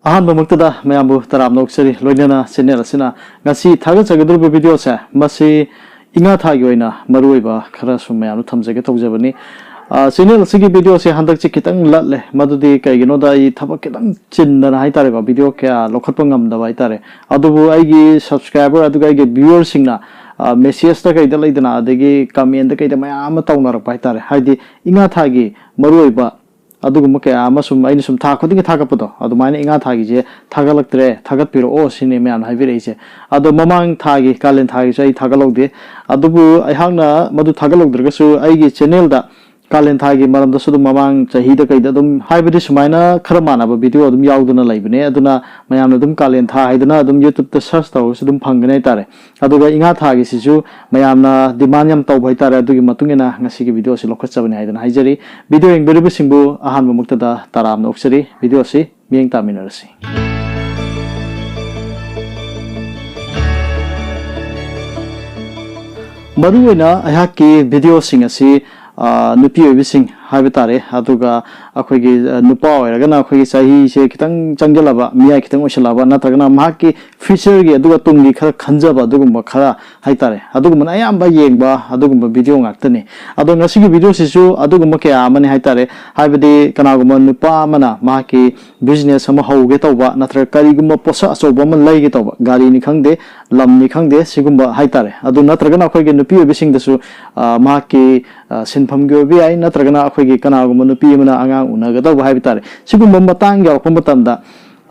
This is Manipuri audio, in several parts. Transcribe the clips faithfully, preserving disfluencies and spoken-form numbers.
ꯑꯍꯥꯟꯕꯃꯛꯇꯗ ꯃꯌꯥꯝꯕꯨ ꯇꯔꯥꯝꯅ ꯑꯣꯛꯆꯔꯤ꯫ ꯂꯣꯏꯅꯅ ꯆꯦꯅꯦꯜ ꯑꯁꯤꯅ ꯉꯁꯤ ꯊꯥꯒꯠꯆꯒꯗꯧꯔꯤꯕ ꯚꯤꯗꯤꯑꯣꯁꯦ, ꯃꯁꯤ ꯏꯉꯥ ꯊꯥꯒꯤ ꯑꯣꯏꯅ ꯃꯔꯨꯑꯣꯏꯕ ꯈꯔꯁꯨ ꯃꯌꯥꯝꯗ ꯊꯝꯖꯒꯦ ꯇꯧꯖꯕꯅꯤ꯫ ꯑ, ꯆꯦꯅꯦꯜ ꯑꯁꯤꯒꯤ ꯚꯤꯗꯤꯑꯣꯁꯦ ꯍꯟꯗꯛꯁꯦ ꯈꯤꯇꯪ ꯂꯠꯂꯦ, ꯃꯗꯨꯗꯤ ꯀꯩꯒꯤꯅꯣꯗ ꯑꯩ ꯊꯕꯛ ꯈꯤꯇꯪ ꯆꯤꯟꯗꯅ ꯍꯥꯏꯇꯥꯔꯦꯀꯣ, ꯚꯤꯗꯤꯑꯣ ꯀꯌꯥ ꯂꯧꯈꯠꯄ ꯉꯝꯗꯕ ꯍꯥꯏꯇꯥꯔꯦ꯫ ꯑꯗꯨꯕꯨ ꯑꯩꯒꯤ ꯁꯕꯁꯀ꯭ꯔꯥꯏꯕꯔ ꯑꯗꯨꯒ ꯑꯩꯒꯤ ꯚ꯭ꯌꯨꯋꯔꯁꯤꯡꯅ, ꯑ, ꯃꯦꯁꯦꯖꯇ ꯀꯩꯗ ꯂꯩꯗꯅ, ꯑꯗꯒꯤ ꯀꯃꯦꯟꯗ ꯀꯩꯗ ꯃꯌꯥꯝ ꯑꯃ ꯇꯧꯅꯔꯛꯄ ꯍꯥꯏꯇꯥꯔꯦ꯫ ꯍꯥꯏꯗꯤ ꯏꯉꯥ ꯊꯥꯒꯤ ꯃꯔꯨꯑꯣꯏꯕ ꯑꯗꯨꯒꯨꯝꯕ ꯀꯌꯥ ꯑꯃ ꯁꯨꯝ ꯑꯩꯅ ꯁꯨꯝ ꯊꯥ ꯈꯨꯗꯤꯡꯒꯤ ꯊꯥꯒꯠꯄꯗꯣ, ꯑꯗꯨꯃꯥꯏꯅ ꯏꯉꯥ ꯊꯥꯒꯤꯁꯦ ꯊꯥꯒꯠꯂꯛꯇ꯭ꯔꯦ, ꯊꯥꯒꯠꯄꯤꯔꯛꯑꯣ ꯁꯤꯅꯤ ꯃꯌꯥꯝꯅ ꯍꯥꯏꯕꯤꯔꯛꯏꯁꯦ꯫ ꯑꯗꯣ ꯃꯃꯥꯡ ꯊꯥꯒꯤ, ꯀꯥꯂꯦꯟ ꯊꯥꯒꯤꯁꯨ ꯑꯩ ꯊꯥꯒꯠꯍꯧꯗꯦ꯫ ꯑꯗꯨꯕꯨ ꯑꯩꯍꯥꯛꯅ ꯃꯗꯨ ꯊꯥꯒꯠꯍꯧꯗ꯭ꯔꯒꯁꯨ ꯑꯩꯒꯤ ꯆꯦꯅꯦꯜꯗ ꯀꯥꯂꯦꯟ ꯊꯥꯒꯤ ꯃꯔꯝꯗꯁꯨ ꯑꯗꯨꯝ ꯃꯃꯥꯡ ꯆꯍꯤꯗ ꯀꯩꯗ ꯑꯗꯨꯝ ꯍꯥꯏꯕꯗꯤ ꯁꯨꯃꯥꯏꯅ ꯈꯔ ꯃꯥꯟꯅꯕ ꯚꯤꯗꯤꯑꯣ ꯑꯗꯨꯝ ꯌꯥꯎꯗꯨꯅ ꯂꯩꯕꯅꯦ꯫ ꯑꯗꯨꯅ ꯃꯌꯥꯝꯅ ꯑꯗꯨꯝ ꯀꯥꯂꯦꯟ ꯊꯥ ꯍꯥꯏꯗꯨꯅ ꯑꯗꯨꯝ YouTubeꯇ search ꯇꯧꯔꯒꯁꯨ ꯑꯗꯨꯝ ꯐꯪꯒꯅꯤ ꯍꯥꯏꯇꯥꯔꯦ꯫ ꯑꯗꯨꯒ ꯏꯉꯥ ꯊꯥꯒꯤꯁꯤꯁꯨ ꯃꯌꯥꯝꯅ demand ꯌꯥꯝ ꯇꯧꯕ ꯍꯥꯏꯇꯥꯔꯦ꯫ ꯑꯗꯨꯒꯤ ꯃꯇꯨꯡ ꯏꯟꯅ ꯉꯁꯤꯒꯤ ꯚꯤꯗꯤꯑꯣꯁꯤ ꯂꯧꯈꯠꯆꯕꯅꯤ ꯍꯥꯏꯗꯅ ꯍꯥꯏꯖꯔꯤ꯫ ꯚꯤꯗꯤꯑꯣ ꯌꯦꯡꯕꯤꯔꯤꯕꯁꯤꯡꯕꯨ ꯑꯍꯥꯟꯕꯃꯛꯇꯗ ꯇꯔꯥꯝꯅ ꯑꯣꯛꯆꯔꯤ꯫ ꯚꯤꯗꯤꯑꯣꯁꯤ ꯃꯤꯠꯌꯦꯡ ꯇꯥꯃꯤꯟꯅꯔꯁꯤ꯫ ꯃꯔꯨꯑꯣꯏꯅ ꯑꯩꯍꯥꯛꯀꯤ ꯚꯤꯗꯤꯑꯣꯁꯤꯡ ꯑꯁꯤ, ꯑ, ꯅꯨꯄꯤ ꯑꯣꯏꯕꯤꯁꯤꯡ ꯍꯥꯏꯕ ꯇꯥꯔꯦ, ꯑꯗꯨꯒ ꯑꯩꯈꯣꯏꯒꯤ, ꯑ, ꯅꯨꯄꯥ ꯑꯣꯏꯔꯒꯅ ꯑꯩꯈꯣꯏꯒꯤ ꯆꯍꯤꯁꯦ ꯈꯤꯇꯪ ꯆꯪꯁꯤꯜꯂꯕ, ꯃꯤꯌꯥꯏ ꯈꯤꯇꯪ ꯑꯣꯏꯁꯤꯜꯂꯛꯑꯕ, ꯅꯠꯇ꯭ꯔꯒꯅ ꯃꯍꯥꯛꯀꯤ futureꯒꯤ ꯑꯗꯨꯒ ꯇꯨꯡꯒꯤ ꯈꯔ ꯈꯟꯖꯕ ꯑꯗꯨꯒꯨꯝꯕ ꯈꯔ ꯍꯥꯏꯇꯥꯔꯦ, ꯑꯗꯨꯒꯨꯝꯕꯅ ꯑꯌꯥꯝꯕ ꯌꯦꯡꯕ ꯑꯗꯨꯒꯨꯝꯕ ꯚꯤꯗꯤꯑꯣ ꯉꯥꯛꯇꯅꯤ꯫ ꯑꯗꯣ ꯉꯁꯤꯒꯤ ꯚꯤꯗꯤꯑꯣꯁꯤꯁꯨ ꯑꯗꯨꯒꯨꯝꯕ ꯀꯌꯥ ꯑꯃꯅꯤ ꯍꯥꯏꯇꯥꯔꯦ꯫ ꯍꯥꯏꯕꯗꯤ ꯀꯅꯥꯒꯨꯝꯕ ꯅꯨꯄꯥ ꯑꯃꯅ ꯃꯍꯥꯛꯀꯤ business ꯑꯃ ꯍꯧꯒꯦ ꯇꯧꯕ, ꯅꯠꯇ꯭ꯔꯒ ꯀꯔꯤꯒꯨꯝꯕ ꯄꯣꯠꯁꯛ ꯑꯆꯧꯕ ꯑꯃ ꯂꯩꯒꯦ ꯇꯧꯕ, ꯒꯥꯔꯤꯅꯤ ꯈꯪꯗꯦ, ꯂꯝꯅꯤ ꯈꯪꯗꯦ, ꯁꯤꯒꯨꯝꯕ ꯍꯥꯏꯇꯥꯔꯦ꯫ ꯑꯗꯨ ꯅꯠꯇ꯭ꯔꯒꯅ ꯑꯩꯈꯣꯏꯒꯤ ꯅꯨꯄꯤ ꯑꯣꯏꯕꯤꯁꯤꯡꯗꯁꯨ, ꯑ, ꯃꯍꯥꯛꯀꯤ, ꯑ, ꯁꯤꯟꯐꯝꯒꯤ ꯑꯣꯏꯕ ꯌꯥꯏ, ꯅꯠꯇ꯭ꯔꯒꯅ ꯑꯩꯈꯣꯏꯒꯤ ꯀꯅꯥꯒꯨꯝꯕ ꯅꯨꯄꯤ ꯑꯃꯅ ꯑꯉꯥꯡ ꯎꯅꯒꯗꯧꯕ ꯍꯥꯏꯕ ꯇꯥꯔꯦ, ꯁꯤꯒꯨꯝꯕ ꯃꯇꯥꯡ ꯌꯧꯔꯛꯄ ꯃꯇꯝꯗ,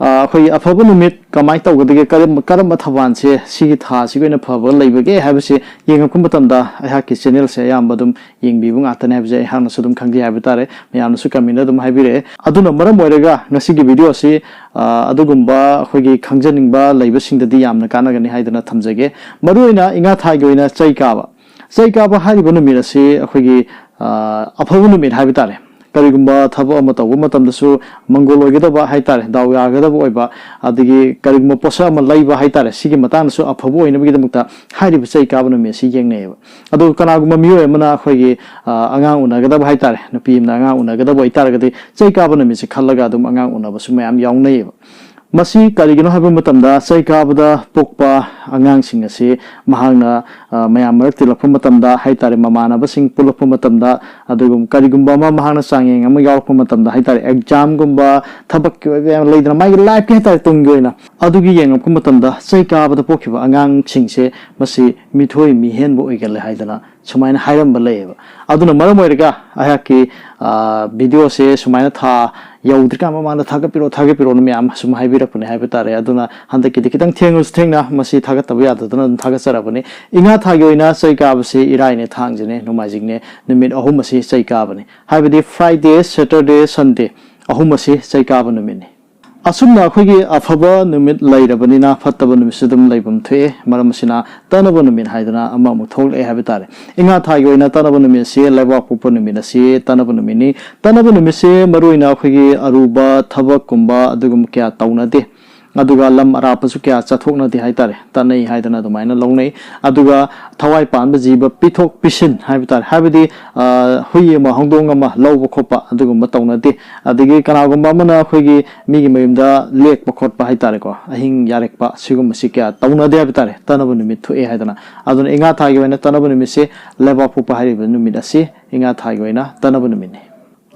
ꯑ, ꯑꯩꯈꯣꯏꯒꯤ ꯑꯐꯕ ꯅꯨꯃꯤꯠ ꯀꯃꯥꯏꯅ ꯇꯧꯒꯗꯒꯦ, ꯀꯔꯝꯕ, ꯀꯔꯝꯕ ꯊꯧꯕꯥꯜꯁꯦ ꯁꯤꯒꯤ ꯊꯥꯁꯤꯒꯤ ꯑꯣꯏꯅ ꯐꯕ ꯂꯩꯕꯒꯦ ꯍꯥꯏꯕꯁꯦ ꯌꯦꯡꯉꯛꯄ ꯃꯇꯝꯗ ꯑꯩꯍꯥꯛꯀꯤ ꯆꯦꯅꯦꯜꯁꯦ ꯑꯌꯥꯝꯕ ꯑꯗꯨꯝ ꯌꯦꯡꯕꯤꯕ ꯉꯥꯛꯇꯅꯦ ꯍꯥꯏꯕꯁꯦ ꯑꯩꯍꯥꯛꯅꯁꯨ ꯑꯗꯨꯝ ꯈꯪꯖꯩ ꯍꯥꯏꯕ ꯇꯥꯔꯦ, ꯃꯌꯥꯝꯅꯁꯨ ꯀꯃꯦꯟꯗ ꯑꯗꯨꯝ ꯍꯥꯏꯕꯤꯔꯛꯑꯦ꯫ ꯑꯗꯨꯅ ꯃꯔꯝ ꯑꯣꯏꯔꯒ ꯉꯁꯤꯒꯤ ꯚꯤꯗꯤꯑꯣ ꯑꯁꯤ, ꯑ, ꯑꯗꯨꯒꯨꯝꯕ ꯑꯩꯈꯣꯏꯒꯤ ꯈꯪꯖꯅꯤꯡꯕ ꯂꯩꯕꯁꯤꯡꯗꯗꯤ ꯌꯥꯝꯅ ꯀꯥꯟꯅꯒꯅꯤ ꯍꯥꯏꯗꯅ ꯊꯝꯖꯒꯦ꯫ ꯃꯔꯨꯑꯣꯏꯅ ꯏꯉꯥ ꯊꯥꯒꯤ ꯑꯣꯏꯅ ꯆꯩ ꯀꯥꯕ, ꯆꯩ ꯀꯥꯕ ꯍꯥꯏꯔꯤꯕ ꯅꯨꯃꯤꯠ ꯑꯁꯤ ꯑꯩꯈꯣꯏꯒꯤ, ꯑ, ꯑꯐꯕ ꯅꯨꯃꯤꯠ ꯍꯥꯏꯕ ꯇꯥꯔꯦ꯫ ꯀꯔꯤꯒꯨꯝꯕ ꯊꯕꯛ ꯑꯃ ꯇꯧꯕ ꯃꯇꯝꯗꯁꯨ ꯃꯪꯒꯣꯜ ꯑꯣꯏꯒꯗꯕ ꯍꯥꯏꯇꯥꯔꯦ, ꯗꯥꯎ ꯌꯥꯒꯗꯕ ꯑꯣꯏꯕ, ꯑꯗꯒꯤ ꯀꯔꯤꯒꯨꯝꯕ ꯄꯣꯠꯁꯛ ꯑꯃ ꯂꯩꯕ ꯍꯥꯏꯇꯥꯔꯦ, ꯁꯤꯒꯤ ꯃꯇꯥꯡꯗꯁꯨ ꯑꯐꯕ ꯑꯣꯏꯅꯕꯒꯤꯗꯃꯛꯇ ꯍꯥꯏꯔꯤꯕ ꯆꯩ ꯀꯥꯕ ꯅꯨꯃꯤꯠ ꯑꯁꯤ ꯌꯦꯡꯅꯩꯌꯦꯕ꯫ ꯑꯗꯨꯒ ꯀꯅꯥꯒꯨꯝꯕ ꯃꯤꯑꯣꯏ ꯑꯃꯅ ꯑꯩꯈꯣꯏꯒꯤ, ꯑ, ꯑꯉꯥꯡ ꯎꯅꯒꯗꯕ ꯍꯥꯏꯇꯥꯔꯦ, ꯅꯨꯄꯤ ꯑꯃꯅ ꯑꯉꯥꯡ ꯎꯅꯒꯗꯕ ꯑꯣꯏꯇꯥꯔꯒꯗꯤ ꯆꯩ ꯀꯥꯕ ꯅꯨꯃꯤꯠꯁꯦ ꯈꯜꯂꯒ ꯑꯗꯨꯝ ꯑꯉꯥꯡ ꯎꯅꯕꯁꯨ ꯃꯌꯥꯝ ꯌꯥꯎꯅꯩꯌꯦꯕ꯫ ꯃꯁꯤ ꯀꯔꯤꯒꯤꯅꯣ ꯍꯥꯏꯕ ꯃꯇꯝꯗ ꯆꯩ ꯀꯥꯕꯗ ꯄꯣꯛꯄ ꯑꯉꯥꯡꯁꯤꯡ ꯑꯁꯤ ꯃꯍꯥꯛꯅ, ꯑ, ꯃꯌꯥꯝ ꯃꯔꯛ ꯇꯤꯜꯂꯛꯄ ꯃꯇꯝꯗ ꯍꯥꯏꯇꯥꯔꯦ, ꯃꯃꯥꯟꯅꯕꯁꯤꯡ ꯄꯨꯜꯂꯛꯄ ꯃꯇꯝꯗ, ꯑꯗꯨꯒꯨꯝ ꯀꯔꯤꯒꯨꯝꯕ ꯑꯃ ꯃꯍꯥꯛꯅ ꯆꯥꯡꯌꯦꯡ ꯑꯃ ꯌꯥꯎꯔꯛꯄ ꯃꯇꯝꯗ ꯍꯥꯏꯇꯥꯔꯦ, ꯑꯦꯛꯖꯥꯝꯒꯨꯝꯕ, ꯊꯕꯛꯀꯤ ꯑꯣꯏꯕ ꯌꯥꯝ ꯂꯩꯗꯅ, ꯃꯥꯒꯤ ꯂꯥꯏꯐꯀꯤ ꯍꯥꯏꯇꯥꯔꯦ, ꯇꯨꯡꯒꯤ ꯑꯣꯏꯅ ꯑꯗꯨꯒꯤ ꯌꯦꯡꯉꯛꯄ ꯃꯇꯝꯗ ꯆꯩ ꯀꯥꯕꯗ ꯄꯣꯛꯈꯤꯕ ꯑꯉꯥꯡꯁꯤꯡꯁꯦ ꯃꯁꯤ ꯃꯤꯊꯣꯏ ꯃꯤꯍꯦꯟꯕ ꯑꯣꯏꯒꯜꯂꯦ ꯍꯥꯏꯗꯅ ꯁꯨꯃꯥꯏꯅ ꯍꯥꯏꯔꯝꯕ ꯂꯩꯌꯦꯕ꯫ ꯑꯗꯨꯅ ꯃꯔꯝ ꯑꯣꯏꯔꯒ ꯑꯩꯍꯥꯛꯀꯤ, ꯑ, ꯚꯤꯗꯤꯑꯣꯁꯦ ꯁꯨꯃꯥꯏꯅ ꯊꯥ ꯌꯧꯗ꯭ꯔꯤꯀꯥꯟ ꯃꯃꯥꯡꯗ ꯊꯥꯒꯠꯄꯤꯔꯛꯑꯣ, ꯊꯥꯒꯠꯄꯤꯔꯛꯑꯣꯅ ꯃꯌꯥꯝ ꯁꯨꯝ ꯍꯥꯏꯕꯤꯔꯛꯄꯅꯦ ꯍꯥꯏꯕ ꯇꯥꯔꯦ꯫ ꯑꯗꯨꯅ ꯍꯟꯗꯛꯀꯤꯗꯤ ꯈꯤꯇꯪ ꯊꯦꯡꯉꯁꯨ ꯊꯦꯡꯅ ꯃꯁꯤ ꯊꯥꯒꯠꯇꯕ ꯌꯥꯗꯗꯅ ꯑꯗꯨꯝ ꯊꯥꯒꯠꯆꯔꯕꯅꯤ꯫ ꯏꯉꯥ ꯊꯥꯒꯤ ꯑꯣꯏꯅ ꯆꯩ ꯀꯥꯕꯁꯤ ꯏꯔꯥꯏꯅꯦ, ꯊꯥꯡꯖꯅꯦ, ꯅꯣꯡꯃꯥꯏꯖꯤꯡꯅꯦ, ꯅꯨꯃꯤꯠ ꯑꯍꯨꯝ ꯑꯁꯤ ꯆꯩ ꯀꯥꯕꯅꯤ꯫ ꯍꯥꯏꯕꯗꯤ Friday, Saturday, Sunday ꯑꯍꯨꯝ ꯑꯁꯤ ꯆꯩ ꯀꯥꯕ ꯅꯨꯃꯤꯠꯅꯤ꯫ ꯑꯁꯨꯝꯅ ꯑꯩꯈꯣꯏꯒꯤ ꯑꯐꯕ ꯅꯨꯃꯤꯠ ꯂꯩꯔꯕꯅꯤꯅ ꯐꯠꯇꯕ ꯅꯨꯃꯤꯠꯁꯨ ꯑꯗꯨꯝ ꯂꯩꯐꯝ ꯊꯣꯛꯑꯦ꯫ ꯃꯔꯝ ꯑꯁꯤꯅ ꯇꯠꯅꯕ ꯅꯨꯃꯤꯠ ꯍꯥꯏꯗꯅ ꯑꯃꯃꯨꯛ ꯊꯣꯛꯂꯛꯑꯦ ꯍꯥꯏꯕ ꯇꯥꯔꯦ꯫ ꯏꯉꯥ ꯊꯥꯒꯤ ꯑꯣꯏꯅ ꯇꯠꯅꯕ ꯅꯨꯃꯤꯠꯁꯤ ꯂꯩꯕꯥꯛꯄꯣꯛꯄ ꯅꯨꯃꯤꯠ ꯑꯁꯤ ꯇꯠꯅꯕ ꯅꯨꯃꯤꯠꯅꯤ꯫ ꯇꯠꯅꯕ ꯅꯨꯃꯤꯠꯁꯤ ꯃꯔꯨꯑꯣꯏꯅ ꯑꯩꯈꯣꯏꯒꯤ ꯑꯔꯨꯕ ꯊꯕꯛꯀꯨꯝꯕ ꯑꯗꯨꯒꯨꯝꯕ ꯀꯌꯥ ꯇꯧꯅꯗꯦ꯫ ꯑꯗꯨꯒ ꯂꯝ ꯑꯔꯥꯞꯄꯁꯨ ꯀꯌꯥ ꯆꯠꯊꯣꯛꯅꯗꯦ ꯍꯥꯏꯇꯥꯔꯦ, ꯇꯠꯅꯩ ꯍꯥꯏꯗꯅ ꯑꯗꯨꯃꯥꯏꯅ ꯂꯧꯅꯩ꯫ ꯑꯗꯨꯒ ꯊꯋꯥꯏ ꯄꯥꯟꯕ ꯖꯤꯕ ꯄꯤꯊꯣꯛ ꯄꯤꯁꯤꯟ ꯍꯥꯏꯕ ꯇꯥꯔꯦ, ꯍꯥꯏꯕꯗꯤ, ꯑ, ꯍꯨꯏ ꯑꯃ ꯍꯧꯗꯣꯡ ꯑꯃ ꯂꯧꯕ ꯈꯣꯠꯄ ꯑꯗꯨꯒꯨꯝꯕ ꯇꯧꯅꯗꯦ꯫ ꯑꯗꯒꯤ ꯀꯅꯥꯒꯨꯝꯕ ꯑꯃꯅ ꯑꯩꯈꯣꯏꯒꯤ ꯃꯤꯒꯤ ꯃꯌꯨꯝꯗ ꯂꯦꯛꯄ ꯈꯣꯠꯄ ꯍꯥꯏꯇꯥꯔꯦꯀꯣ, ꯑꯍꯤꯡ ꯌꯥꯔꯦꯛꯄ ꯁꯤꯒꯨꯝꯕꯁꯤ ꯀꯌꯥ ꯇꯧꯅꯗꯦ ꯍꯥꯏꯕ ꯇꯥꯔꯦ, ꯇꯠꯅꯕ ꯅꯨꯃꯤꯠ ꯊꯣꯛꯑꯦ ꯍꯥꯏꯗꯅ꯫ ꯑꯗꯨꯅ ꯏꯉꯥ ꯊꯥꯒꯤ ꯑꯣꯏꯅ ꯇꯠꯅꯕ ꯅꯨꯃꯤꯠꯁꯤ ꯂꯩꯕꯥꯛꯄꯣꯛꯄ ꯍꯥꯏꯔꯤꯕ ꯅꯨꯃꯤꯠ ꯑꯁꯤ ꯏꯉꯥ ꯊꯥꯒꯤ ꯑꯣꯏꯅ ꯇꯠꯅꯕ ꯅꯨꯃꯤꯠꯅꯤ꯫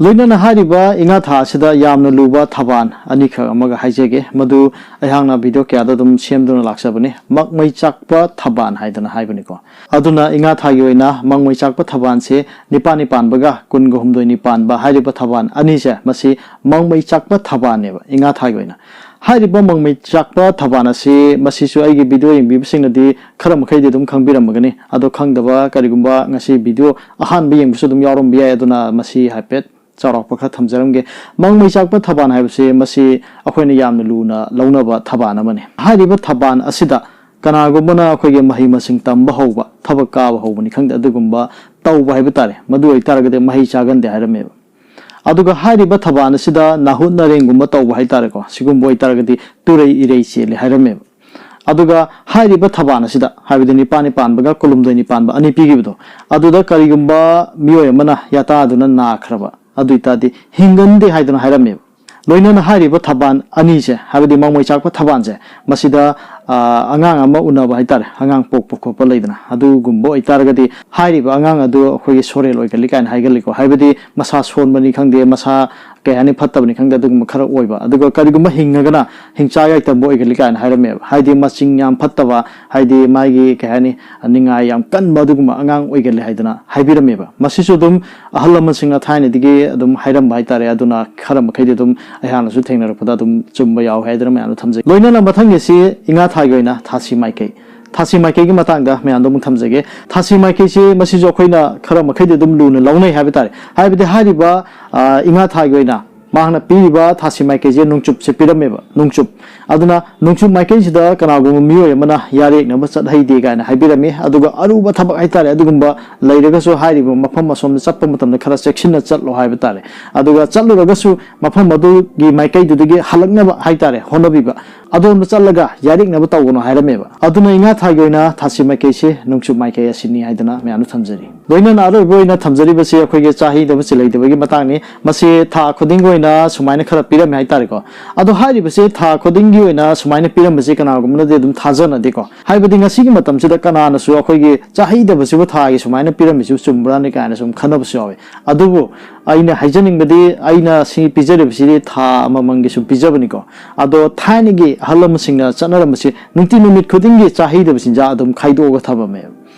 ꯂꯣꯏꯅꯅ ꯍꯥꯏꯔꯤꯕ ꯏꯉꯥ ꯊꯥ ꯑꯁꯤꯗ ꯌꯥꯝꯅ ꯂꯨꯕ ꯊꯕꯥꯟ ꯑꯅꯤꯈꯛ ꯑꯃꯒ ꯍꯥꯏꯖꯒꯦ, ꯃꯗꯨ ꯑꯩꯍꯥꯛꯅ ꯚꯤꯗꯤꯑꯣ ꯀꯌꯥꯗ ꯑꯗꯨꯝ ꯁꯦꯝꯗꯨꯅ ꯂꯥꯛꯆꯕꯅꯤ꯫ ꯃꯛꯃꯩ ꯆꯥꯛꯄ ꯊꯕꯥꯟ ꯍꯥꯏꯗꯅ ꯍꯥꯏꯕꯅꯤꯀꯣ꯫ ꯑꯗꯨꯅ ꯏꯉꯥ ꯊꯥꯒꯤ ꯑꯣꯏꯅ ꯃꯛꯃꯩ ꯆꯥꯛꯄ ꯊꯕꯥꯟꯁꯦ ꯅꯤꯄꯥꯜꯅꯤ ꯄꯥꯟꯕꯒ ꯀꯨꯟꯒ ꯍꯨꯝꯗꯣꯏꯅꯤ ꯄꯥꯟꯕ ꯍꯥꯏꯔꯤꯕ ꯊꯕꯥꯟ ꯑꯅꯤꯁꯦ, ꯃꯁꯤ ꯃꯛꯃꯩ ꯆꯥꯛꯄ ꯊꯕꯥꯟꯅꯦꯕ ꯏꯉꯥ ꯊꯥꯒꯤ ꯑꯣꯏꯅ꯫ ꯍꯥꯏꯔꯤꯕ ꯃꯛꯃꯩ ꯆꯥꯛꯄ ꯊꯕꯥꯟ ꯑꯁꯤ, ꯃꯁꯤꯁꯨ ꯑꯩꯒꯤ ꯚꯤꯗꯤꯑꯣ ꯌꯦꯡꯕꯤꯕꯁꯤꯡꯅꯗꯤ ꯈꯔ ꯃꯈꯩꯗꯤ ꯑꯗꯨꯝ ꯈꯪꯕꯤꯔꯝꯃꯒꯅꯤ꯫ ꯑꯗꯣ ꯈꯪꯗꯕ ꯀꯔꯤꯒꯨꯝꯕ ꯉꯁꯤ ꯚꯤꯗꯤꯑꯣ ꯑꯍꯥꯟꯕ ꯌꯦꯡꯕꯁꯨ ꯑꯗꯨꯝ ꯌꯥꯎꯔꯝꯕ ꯌꯥꯏ꯫ ꯑꯗꯨꯅ ꯃꯁꯤ ꯍꯥꯏꯐꯦꯠ ꯆꯥꯎꯔꯥꯛꯄ ꯈꯔ ꯊꯝꯖꯔꯝꯒꯦ꯫ ꯃꯛꯃꯩ ꯆꯥꯛꯄ ꯊꯕꯥꯟ ꯍꯥꯏꯕꯁꯤ ꯃꯁꯤ ꯑꯩꯈꯣꯏꯅ ꯌꯥꯝꯅ ꯂꯨꯅ ꯂꯧꯅꯕ ꯊꯕꯥꯟ ꯑꯃꯅꯤ꯫ ꯍꯥꯏꯔꯤꯕ ꯊꯕꯥꯟ ꯑꯁꯤꯗ ꯀꯅꯥꯒꯨꯝꯕꯅ ꯑꯩꯈꯣꯏꯒꯤ ꯃꯍꯩ ꯃꯁꯤꯡ ꯇꯝꯕ ꯍꯧꯕ, ꯊꯕꯛ ꯀꯥꯕ ꯍꯧꯕꯅꯤ ꯈꯪꯗꯦ, ꯑꯗꯨꯒꯨꯝꯕ ꯇꯧꯕ ꯍꯥꯏꯕ ꯇꯥꯔꯦ, ꯃꯗꯨ ꯑꯣꯏꯇꯥꯔꯒꯗꯤ ꯃꯍꯩ ꯆꯥꯒꯟꯗꯦ ꯍꯥꯏꯔꯝꯃꯦꯕ꯫ ꯑꯗꯨꯒ ꯍꯥꯏꯔꯤꯕ ꯊꯕꯥꯟ ꯑꯁꯤꯗ ꯅꯥꯍꯨꯠ ꯅꯔꯦꯡꯒꯨꯝꯕ ꯇꯧꯕ ꯍꯥꯏꯇꯥꯔꯦꯀꯣ, ꯁꯤꯒꯨꯝꯕ ꯑꯣꯏꯇꯥꯔꯒꯗꯤ ꯇꯨꯔꯩ ꯏꯔꯩ ꯆꯦꯜꯂꯤ ꯍꯥꯏꯔꯝꯃꯦꯕ꯫ ꯑꯗꯨꯒ ꯍꯥꯏꯔꯤꯕ ꯊꯕꯥꯟ ꯑꯁꯤꯗ, ꯍꯥꯏꯕꯗꯤ ꯅꯤꯄꯥꯟꯅꯤ ꯄꯥꯟꯕꯒ ꯀꯨꯟꯍꯨꯝꯗꯣꯏꯅꯤ ꯄꯥꯟꯕ ꯑꯅꯤ ꯄꯤꯈꯤꯕꯗꯣ, ꯑꯗꯨꯗ ꯀꯔꯤꯒꯨꯝꯕ ꯃꯤꯑꯣꯏ ꯑꯃꯅ ꯌꯥꯇꯥꯗꯨꯅ ꯅꯥꯈ꯭ꯔꯕ, ꯑꯗꯨ ꯑꯣꯏꯇꯥꯔꯗꯤ ꯍꯤꯡꯒꯟꯗꯦ ꯍꯥꯏꯗꯨꯅ ꯍꯥꯏꯔꯝꯃꯦꯕ꯫ ꯂꯣꯏꯅꯅ ꯍꯥꯏꯔꯤꯕ ꯊꯕꯥꯟ ꯑꯅꯤꯁꯦ, ꯍꯥꯏꯕꯗꯤ ꯃꯃꯣꯏ ꯆꯥꯛꯄ ꯊꯕꯥꯟꯁꯦ, ꯃꯁꯤꯗ, ꯑ, ꯑꯉꯥꯡ ꯑꯃ ꯎꯅꯕ ꯍꯥꯏꯇꯥꯔꯦ, ꯑꯉꯥꯡ ꯄꯣꯛꯄ ꯈꯣꯠꯄ ꯂꯩꯗꯅ, ꯑꯗꯨꯒꯨꯝꯕ ꯑꯣꯏꯇꯥꯔꯒꯗꯤ ꯍꯥꯏꯔꯤꯕ ꯑꯉꯥꯡ ꯑꯗꯨ ꯑꯩꯈꯣꯏꯒꯤ ꯁꯣꯔꯦꯜ ꯑꯣꯏꯒꯜꯂꯤ ꯀꯥꯏꯅ ꯍꯥꯏꯒꯜꯂꯤꯀꯣ꯫ ꯍꯥꯏꯕꯗꯤ ꯃꯁꯥ ꯁꯣꯟꯕꯅꯤ ꯈꯪꯗꯦ, ꯃꯁꯥ ꯀꯩ ꯍꯥꯏꯅꯤ, ꯐꯠꯇꯕꯅꯤ ꯈꯪꯗꯦ, ꯑꯗꯨꯒꯨꯝꯕ ꯈꯔ ꯑꯣꯏꯕ꯫ ꯑꯗꯨꯒ ꯀꯔꯤꯒꯨꯝꯕ ꯍꯤꯡꯉꯒꯅ ꯍꯤꯡꯆꯥ ꯌꯥꯏꯇꯝꯕ ꯑꯣꯏꯒꯜꯂꯤ ꯀꯥꯏꯅ ꯍꯥꯏꯔꯝꯃꯦꯕ꯫ ꯍꯥꯏꯗꯤ ꯃꯆꯤꯡ ꯌꯥꯝ ꯐꯠꯇꯕ, ꯍꯥꯏꯗꯤ ꯃꯥꯒꯤ ꯀꯩ ꯍꯥꯏꯅꯤ, ꯅꯤꯡꯉꯥꯏ ꯌꯥꯝ ꯀꯟꯕ ꯑꯗꯨꯒꯨꯝꯕ ꯑꯉꯥꯡ ꯑꯣꯏꯒꯜꯂꯤ ꯍꯥꯏꯗꯅ ꯍꯥꯏꯕꯤꯔꯝꯃꯦꯕ꯫ ꯃꯁꯤꯁꯨ ꯑꯗꯨꯝ ꯑꯍꯜ ꯂꯃꯟꯁꯤꯡꯅ ꯊꯥꯏꯅꯗꯒꯤ ꯑꯗꯨꯝ ꯍꯥꯏꯔꯝꯕ ꯍꯥꯏꯇꯥꯔꯦ꯫ ꯑꯗꯨꯅ ꯈꯔ ꯃꯈꯩꯗꯤ ꯑꯗꯨꯝ ꯑꯩꯍꯥꯛꯅꯁꯨ ꯊꯦꯡꯅꯔꯛꯄꯗ ꯑꯗꯨꯝ ꯆꯨꯝꯕ ꯌꯥꯎꯋꯦ ꯍꯥꯏꯗꯅ ꯃꯌꯥꯝꯅ ꯊꯝꯖꯒꯦ꯫ ꯂꯣꯏꯅꯅ ꯃꯊꯪꯒꯤꯁꯤ ꯏꯉꯥ ꯊꯥꯒꯤ ꯑꯣꯏꯅ ꯊꯥꯁꯤ ꯃꯥꯏꯀꯩ꯫ ꯊꯥꯁꯤ ꯃꯥꯏꯀꯩꯒꯤ ꯃꯇꯥꯡꯗ ꯃꯌꯥꯝꯗ ꯑꯃꯨꯛ ꯊꯝꯖꯒꯦ꯫ ꯊꯥꯁꯤ ꯃꯥꯏꯀꯩꯁꯤ ꯃꯁꯤꯁꯨ ꯑꯩꯈꯣꯏꯅ ꯈꯔ ꯃꯈꯩꯗꯤ ꯑꯗꯨꯝ ꯂꯨꯅ ꯂꯧꯅꯩ ꯍꯥꯏꯕ ꯇꯥꯔꯦ꯫ ꯍꯥꯏꯕꯗꯤ ꯍꯥꯏꯔꯤꯕ, ꯑ, ꯏꯉꯥ ꯊꯥꯒꯤ ꯑꯣꯏꯅ ꯃꯍꯥꯛꯅ ꯄꯤꯔꯤꯕ ꯊꯥꯁꯤ ꯃꯥꯏꯀꯩꯁꯦ ꯅꯣꯡꯆꯨꯞꯁꯦ ꯄꯤꯔꯝꯃꯦꯕ, ꯅꯣꯡꯆꯨꯞ꯫ ꯑꯗꯨꯅ ꯅꯣꯡꯆꯨꯞ ꯃꯥꯏꯀꯩꯁꯤꯗ ꯀꯅꯥꯒꯨꯝꯕ ꯃꯤꯑꯣꯏ ꯑꯃꯅ ꯌꯥꯔꯦꯛꯅꯕ ꯆꯠꯍꯩꯗꯦ ꯀꯥꯏꯅ ꯍꯥꯏꯕꯤꯔꯝꯃꯤ꯫ ꯑꯗꯨꯒ ꯑꯔꯨꯕ ꯊꯕꯛ ꯍꯥꯏꯇꯥꯔꯦ, ꯑꯗꯨꯒꯨꯝꯕ ꯂꯩꯔꯒꯁꯨ ꯍꯥꯏꯔꯤꯕ ꯃꯐꯝ ꯑꯁꯣꯝꯗ ꯆꯠꯄ ꯃꯇꯝꯗ ꯈꯔ ꯆꯦꯛꯁꯤꯟꯅ ꯆꯠꯂꯣ ꯍꯥꯏꯕ ꯇꯥꯔꯦ꯫ ꯑꯗꯨꯒ ꯆꯠꯂꯨꯔꯒꯁꯨ ꯃꯐꯝ ꯑꯗꯨꯒꯤ ꯃꯥꯏꯀꯩꯗꯨꯗꯒꯤ ꯍꯜꯂꯛꯅꯕ ꯍꯥꯏꯇꯥꯔꯦ ꯍꯣꯠꯅꯕꯤꯕ, ꯑꯗꯣꯝꯗ ꯆꯠꯂꯒ ꯌꯥꯔꯦꯛꯅꯕ ꯇꯧꯒꯅꯨ ꯍꯥꯏꯔꯝꯃꯦꯕ꯫ ꯑꯗꯨꯅ ꯏꯉꯥ ꯊꯥꯒꯤ ꯑꯣꯏꯅ ꯊꯥꯁꯤ ꯃꯥꯏꯀꯩꯁꯦ ꯅꯣꯡꯆꯨꯞ ꯃꯥꯏꯀꯩ ꯑꯁꯤꯅꯤ ꯍꯥꯏꯗꯅ ꯃꯌꯥꯝꯗ ꯊꯝꯖꯔꯤ꯫ ꯂꯣꯏꯅꯅ ꯑꯔꯣꯏꯕ ꯑꯣꯏꯅ ꯊꯝꯖꯔꯤꯕꯁꯤ ꯑꯩꯈꯣꯏꯒꯤ ꯆꯥꯍꯩꯗꯕ ꯆꯤꯜꯍꯩꯗꯕꯒꯤ ꯃꯇꯥꯡꯅꯤ꯫ ꯃꯁꯤ ꯊꯥ ꯈꯨꯗꯤꯡꯒꯤ ꯑꯣꯏꯅ ꯁꯨꯃꯥꯏꯅ ꯈꯔ ꯄꯤꯔꯝꯃꯦ ꯍꯥꯏꯇꯥꯔꯦꯀꯣ꯫ ꯑꯗꯣ ꯍꯥꯏꯔꯤꯕꯁꯤ ꯊꯥ ꯈꯨꯗꯤꯡꯒꯤ ꯑꯣꯏꯅ ꯁꯨꯃꯥꯏꯅ ꯄꯤꯔꯝꯕꯁꯤ ꯀꯅꯥꯒꯨꯝꯕꯅꯗꯤ ꯑꯗꯨꯝ ꯊꯥꯖꯅꯗꯦꯀꯣ꯫ ꯍꯥꯏꯕꯗꯤ ꯉꯁꯤꯒꯤ ꯃꯇꯝꯁꯤꯗ ꯀꯅꯥꯅꯁꯨ ꯑꯩꯈꯣꯏꯒꯤ ꯆꯥꯍꯩꯗꯕꯁꯤꯕꯨ ꯊꯥꯒꯤ ꯁꯨꯃꯥꯏꯅ ꯄꯤꯔꯝꯃꯤꯁꯤꯕꯨ ꯆꯨꯝꯕ꯭ꯔꯥꯅꯤ ꯀꯥꯏꯅ ꯁꯨꯝ ꯈꯟꯅꯕꯁꯨ ꯌꯥꯎꯋꯤ꯫ ꯑꯗꯨꯕꯨ ꯑꯩꯅ ꯍꯥꯏꯖꯅꯤꯡꯕꯗꯤ, ꯑꯩꯅ ꯁꯤ ꯄꯤꯖꯔꯤꯕꯁꯤꯗꯤ ꯊꯥ ꯑꯃꯃꯝꯒꯤ ꯁꯨꯝ ꯄꯤꯖꯕꯅꯤꯀꯣ꯫ ꯑꯗꯣ ꯊꯥꯏꯅꯒꯤ ꯑꯍꯜ ꯂꯃꯟꯁꯤꯡꯅ ꯆꯠꯅꯔꯝꯕꯁꯤ ꯅꯨꯡꯇꯤ ꯅꯨꯃꯤꯠ ꯈꯨꯗꯤꯡꯒꯤ ꯆꯥꯍꯩꯗꯕ ꯆꯤꯟꯖꯥꯛ ꯑꯗꯨꯝ ꯈꯥꯏꯗꯣꯛꯑꯒ ꯊꯝꯃꯝꯃꯦꯕ꯫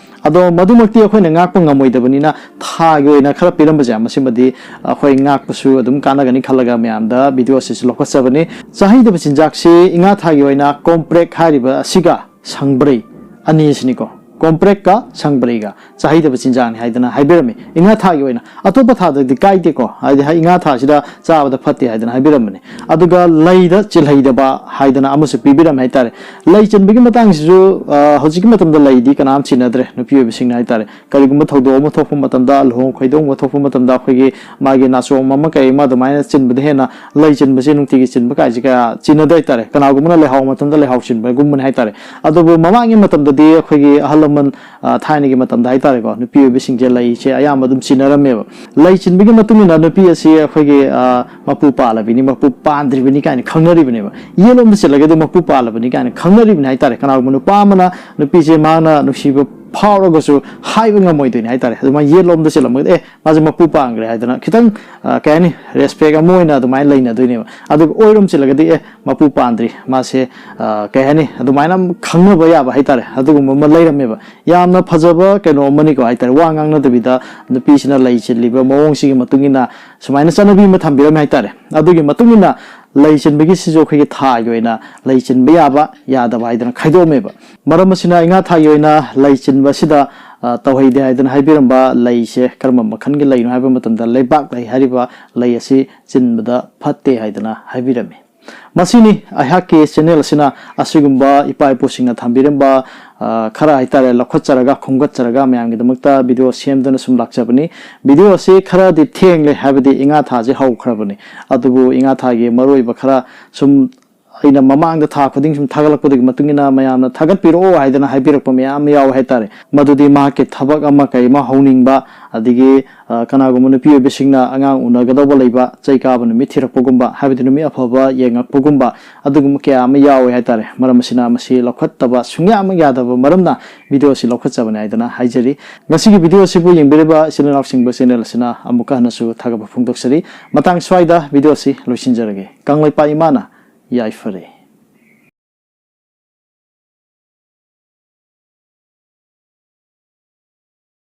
ꯑꯗꯣ ꯃꯗꯨꯃꯛꯇꯤ ꯑꯩꯈꯣꯏꯅ ꯉꯥꯛꯄ ꯉꯝꯃꯣꯏꯗꯕꯅꯤꯅ ꯊꯥꯒꯤ ꯑꯣꯏꯅ ꯈꯔ ꯄꯤꯔꯝꯕꯁꯦ, ꯃꯁꯤꯃꯗꯤ ꯑꯩꯈꯣꯏ ꯉꯥꯛꯄꯁꯨ ꯑꯗꯨꯝ ꯀꯥꯟꯅꯒꯅꯤ ꯈꯜꯂꯒ ꯃꯌꯥꯝꯗ ꯚꯤꯗꯤꯑꯣ ꯑꯁꯤꯁꯨ ꯂꯧꯈꯠꯆꯕꯅꯤ꯫ ꯆꯥꯍꯩꯗꯕ ꯆꯤꯟꯖꯥꯛꯁꯤ ꯏꯉꯥ ꯊꯥꯒꯤ ꯑꯣꯏꯅ ꯀꯣꯝꯄ꯭ꯔꯦꯛ ꯍꯥꯏꯔꯤꯕ ꯑꯁꯤꯒ ꯁꯪꯕ꯭ꯔꯩ ꯑꯅꯤꯁꯤꯅꯤꯀꯣ꯫ ꯀꯣꯝꯄ꯭ꯔꯦꯛꯀ ꯁꯪꯕ꯭ꯔꯩꯒ ꯆꯥꯍꯩꯗꯕ ꯆꯤꯟꯖꯥꯛꯅꯤ ꯍꯥꯏꯗꯅ ꯍꯥꯏꯕꯤꯔꯝꯃꯤ꯫ ꯏꯉꯥ ꯊꯥꯒꯤ ꯑꯣꯏꯅ, ꯑꯇꯣꯞꯄ ꯊꯥꯗꯗꯤ ꯀꯥꯏꯗꯦꯀꯣ, ꯍꯥꯏꯗꯤ ꯍ- ꯏꯉꯥ ꯊꯥꯁꯤꯗ ꯆꯥꯕꯗ ꯐꯠꯇꯦ ꯍꯥꯏꯗꯅ ꯍꯥꯏꯕꯤꯔꯝꯕꯅꯤ꯫ ꯑꯗꯨꯒ ꯂꯩꯗ ꯆꯤꯜꯍꯩꯗꯕ ꯍꯥꯏꯗꯅ ꯑꯃꯁꯨ ꯄꯤꯕꯤꯔꯝꯃꯦ ꯍꯥꯏꯇꯥꯔꯦ꯫ ꯂꯩ ꯆꯤꯟꯕꯒꯤ ꯃꯇꯥꯡꯁꯤꯁꯨ ꯑ, ꯍꯧꯖꯤꯛꯀꯤ ꯃꯇꯝꯗ ꯂꯩꯗꯤ ꯀꯅꯥꯝ ꯆꯤꯟꯅꯗ꯭ꯔꯦ, ꯅꯨꯄꯤ ꯑꯣꯏꯕꯁꯤꯡꯅ ꯍꯥꯏꯇꯥꯔꯦ꯫ ꯀꯔꯤꯒꯨꯝꯕ ꯊꯧꯗꯣꯛ ꯑꯃ ꯊꯣꯛꯄ ꯃꯇꯝꯗ, ꯂꯨꯍꯣꯡ ꯈꯣꯏꯗꯣꯡꯕ ꯊꯣꯛꯄ ꯃꯇꯝꯗ, ꯑꯩꯈꯣꯏꯒꯤ ꯃꯥꯒꯤ ꯅꯥꯆꯣꯝ ꯑꯃ ꯀꯩ ꯑꯃ ꯑꯗꯨꯃꯥꯏꯅ ꯆꯤꯟꯕꯗ ꯍꯦꯟꯅ ꯂꯩ ꯆꯤꯟꯕꯁꯦ ꯅꯨꯡꯇꯤꯒꯤ ꯆꯤꯟꯕ ꯀꯥꯏꯁꯦ ꯀꯌꯥ ꯆꯤꯟꯅꯗꯦ ꯍꯥꯏꯇꯥꯔꯦ꯫ ꯀꯅꯥꯒꯨꯝꯕꯅ ꯂꯩꯍꯥꯎ ꯃꯇꯝꯗ ꯂꯩꯍꯥꯎ ꯆꯤꯟꯕꯒꯨꯝꯕꯅꯤ ꯍꯥꯏꯇꯥꯔꯦ꯫ ꯑꯗꯨꯕꯨ ꯃꯃꯥꯡꯒꯤ ꯃꯇꯝꯗꯗꯤ ꯑꯩꯈꯣꯏꯒꯤ ꯑꯍꯜ ꯂꯃꯟ, ꯑ, ꯊꯥꯏꯅꯒꯤ ꯃꯇꯝꯗ ꯍꯥꯏꯇꯥꯔꯦꯀꯣ, ꯅꯨꯄꯤ ꯑꯣꯏꯕꯁꯤꯡꯁꯦ ꯂꯩꯁꯦ ꯑꯌꯥꯝꯕ ꯑꯗꯨꯝ ꯆꯤꯟꯅꯔꯝꯃꯦꯕ꯫ ꯂꯩ ꯆꯤꯟꯕꯒꯤ ꯃꯇꯨꯡ ꯏꯟꯅ ꯅꯨꯄꯤ ꯑꯁꯤ ꯑꯩꯈꯣꯏꯒꯤ, ꯑ, ꯃꯄꯨ ꯄꯥꯜꯂꯕꯤꯅꯤ, ꯃꯄꯨ ꯄꯥꯟꯗ꯭ꯔꯤꯕꯅꯤ ꯀꯥꯏꯅ ꯈꯪꯅꯔꯤꯕꯅꯦꯕ꯫ ꯌꯦꯠꯂꯣꯝꯗ ꯆꯤꯜꯂꯒꯗꯤ ꯃꯄꯨ ꯄꯥꯜꯂꯕꯅꯤ ꯀꯥꯏꯅ ꯈꯪꯅꯔꯤꯕꯅꯤ ꯍꯥꯏꯇꯥꯔꯦ꯫ ꯀꯅꯥꯒꯨꯝꯕ ꯅꯨꯄꯥ ꯑꯃꯅ ꯅꯨꯄꯤꯁꯦ ꯃꯥꯅ ꯅꯨꯡꯁꯤꯕ ꯐꯥꯎꯔꯒꯁꯨ ꯍꯥꯏꯕ ꯉꯝꯃꯣꯏꯗꯣꯏꯅꯤ ꯍꯥꯏꯇꯥꯔꯦ꯫ ꯑꯗꯨꯃꯥꯏꯅ ꯌꯦꯠꯂꯣꯝꯗ ꯆꯤꯜꯂꯝꯃꯒꯗꯤ, "ꯑꯦ, ꯃꯥꯁꯦ ꯃꯄꯨ ꯄꯥꯟꯈ꯭ꯔꯦ" ꯍꯥꯏꯗꯅ ꯈꯤꯇꯪ, ꯑ, ꯀꯩ ꯍꯥꯏꯅꯤ, ꯔꯦꯁꯄꯦꯛ ꯑꯃ ꯑꯣꯏꯅ ꯑꯗꯨꯃꯥꯏꯅ ꯂꯩꯅꯗꯣꯏꯅꯦꯕ꯫ ꯑꯗꯨꯒ ꯑꯣꯏꯔꯣꯝ ꯆꯤꯜꯂꯒꯗꯤ, "ꯑꯦ, ꯃꯄꯨ ꯄꯥꯟꯗ꯭ꯔꯤ, ꯃꯥꯁꯦ, ꯑ, ꯀꯩ ꯍꯥꯏꯅꯤ, ꯑꯗꯨꯃꯥꯏꯅ ꯈꯪꯅꯕ ꯌꯥꯕ ꯍꯥꯏꯇꯥꯔꯦ", ꯑꯗꯨꯒꯨꯝꯕ ꯑꯃ ꯂꯩꯔꯝꯃꯦꯕ꯫ ꯌꯥꯝꯅ ꯐꯖꯕ ꯀꯩꯅꯣ ꯑꯃꯅꯤꯀꯣ ꯍꯥꯏꯇꯥꯔꯦ꯫ ꯋꯥ ꯉꯥꯡꯅꯗꯕꯤꯗ ꯅꯨꯄꯤꯁꯤꯅ ꯂꯩ ꯆꯤꯜꯂꯤꯕ ꯃꯑꯣꯡꯁꯤꯒꯤ ꯃꯇꯨꯡ ꯏꯟꯅ ꯁꯨꯃꯥꯏꯅ ꯆꯠꯅꯕꯤ ꯑꯃ ꯊꯝꯕꯤꯔꯝꯃꯦ ꯍꯥꯏꯇꯥꯔꯦ꯫ ꯑꯗꯨꯒꯤ ꯃꯇꯨꯡ ꯏꯟꯅ ꯂꯩ ꯆꯤꯟꯕꯒꯤꯁꯤꯁꯨ ꯑꯩꯈꯣꯏꯒꯤ ꯊꯥꯒꯤ ꯑꯣꯏꯅ ꯂꯩ ꯆꯤꯟꯕ ꯌꯥꯕ, ꯌꯥꯗꯕ ꯍꯥꯏꯗꯅ ꯈꯥꯏꯗꯣꯛꯑꯝꯃꯦꯕ꯫ ꯃꯔꯝ ꯑꯁꯤꯅ ꯏꯉꯥ ꯊꯥꯒꯤ ꯑꯣꯏꯅ ꯂꯩ ꯆꯤꯟꯕꯁꯤꯗ, ꯑ, ꯇꯧꯍꯩꯗꯦ ꯍꯥꯏꯗꯅ ꯍꯥꯏꯕꯤꯔꯝꯕ ꯂꯩꯁꯦ ꯀꯔꯝꯕ ꯃꯈꯜꯒꯤ ꯂꯩꯅꯣ ꯍꯥꯏꯕ ꯃꯇꯝꯗ, ꯂꯩꯕꯥꯛ ꯂꯩ ꯍꯥꯏꯔꯤꯕ ꯂꯩ ꯑꯁꯤ ꯆꯤꯟꯕꯗ ꯐꯠꯇꯦ ꯍꯥꯏꯗꯅ ꯍꯥꯏꯕꯤꯔꯝꯃꯤ꯫ ꯃꯁꯤꯅꯤ ꯑꯩꯍꯥꯛꯀꯤ ꯆꯦꯅꯦꯜ ꯑꯁꯤꯅ ꯑꯁꯤꯒꯨꯝꯕ ꯏꯄꯥ ꯏꯄꯨꯁꯤꯡꯅ ꯊꯝꯕꯤꯔꯝꯕ, ꯑ, ꯈꯔ ꯍꯥꯏꯇꯥꯔꯦ, ꯂꯧꯈꯠꯆꯔꯒ, ꯈꯣꯝꯒꯠꯆꯔꯒ ꯃꯌꯥꯝꯒꯤꯗꯃꯛꯇ ꯚꯤꯗꯤꯑꯣ ꯁꯦꯝꯗꯨꯅ ꯁꯨꯝ ꯂꯥꯛꯆꯕꯅꯤ꯫ ꯚꯤꯗꯤꯑꯣ ꯑꯁꯤ ꯈꯔꯗꯤ ꯊꯦꯡꯂꯦ, ꯍꯥꯏꯕꯗꯤ ꯏꯉꯥ ꯊꯥꯁꯦ ꯍꯧꯈ꯭ꯔꯕꯅꯤ꯫ ꯑꯗꯨꯕꯨ ꯏꯉꯥ ꯊꯥꯒꯤ ꯃꯔꯨꯑꯣꯏꯕ ꯈꯔ ꯁꯨꯝ ꯑꯩꯅ ꯃꯃꯥꯡꯗ ꯊꯥ ꯈꯨꯗꯤꯡ ꯁꯨꯝ ꯊꯥꯒꯠꯂꯛꯄꯗꯨꯒꯤ ꯃꯇꯨꯡ ꯏꯟꯅ ꯃꯌꯥꯝꯅ ꯊꯥꯒꯠꯄꯤꯔꯛꯑꯣ ꯍꯥꯏꯗꯅ ꯍꯥꯏꯕꯤꯔꯛꯄ ꯃꯌꯥꯝ ꯑꯃ ꯌꯥꯎꯋꯦ ꯍꯥꯏꯇꯥꯔꯦ꯫ ꯃꯗꯨꯗꯤ ꯃꯍꯥꯛꯀꯤ ꯊꯕꯛ ꯑꯃ ꯀꯩ ꯑꯃ ꯍꯧꯅꯤꯡꯕ, ꯑꯗꯒꯤ, ꯑ, ꯀꯅꯥꯒꯨꯝꯕ ꯅꯨꯄꯤ ꯑꯣꯏꯕꯁꯤꯡꯅ ꯑꯉꯥꯡ ꯎꯅꯒꯗꯧꯕ ꯂꯩꯕ, ꯆꯩ ꯀꯥꯕ ꯅꯨꯃꯤꯠ ꯊꯤꯔꯛꯄꯒꯨꯝꯕ, ꯍꯥꯏꯕꯗꯤ ꯅꯨꯃꯤꯠ ꯑꯐꯕ ꯌꯦꯡꯉꯛꯄꯒꯨꯝꯕ, ꯑꯗꯨꯒꯨꯝꯕ ꯀꯌꯥ ꯑꯃ ꯌꯥꯎꯋꯦ ꯍꯥꯏꯇꯥꯔꯦ꯫ ꯃꯔꯝ ꯑꯁꯤꯅ ꯃꯁꯤ ꯂꯧꯈꯠꯇꯕ ꯁꯨꯡꯌꯥꯃꯛ ꯌꯥꯗꯕ ꯃꯔꯝꯅ ꯚꯤꯗꯤꯑꯣ ꯑꯁꯤ ꯂꯧꯈꯠꯆꯕꯅꯤ ꯍꯥꯏꯗꯅ ꯍꯥꯏꯖꯔꯤ꯫ ꯉꯁꯤꯒꯤ ꯚꯤꯗꯤꯑꯣ ꯑꯁꯤꯕꯨ ꯌꯦꯡꯕꯤꯔꯤꯕ ꯏꯆꯤꯜ ꯏꯅꯥꯎꯁꯤꯡꯕꯨ ꯆꯦꯅꯦꯜ ꯑꯁꯤꯅ ꯑꯃꯨꯛꯀ ꯍꯟꯅꯁꯨ ꯊꯥꯒꯠꯄ ꯐꯣꯡꯗꯣꯛꯆꯔꯤ꯫ ꯃꯇꯥꯡ ꯁ꯭ꯋꯥꯏꯗ ꯚꯤꯗꯤꯑꯣ ꯑꯁꯤ ꯂꯣꯏꯁꯤꯟꯖꯔꯒꯦ꯫ ꯀꯪꯂꯩꯄꯥꯛ ꯏꯃꯥꯅ ꯌꯥꯏꯐꯔꯦ꯫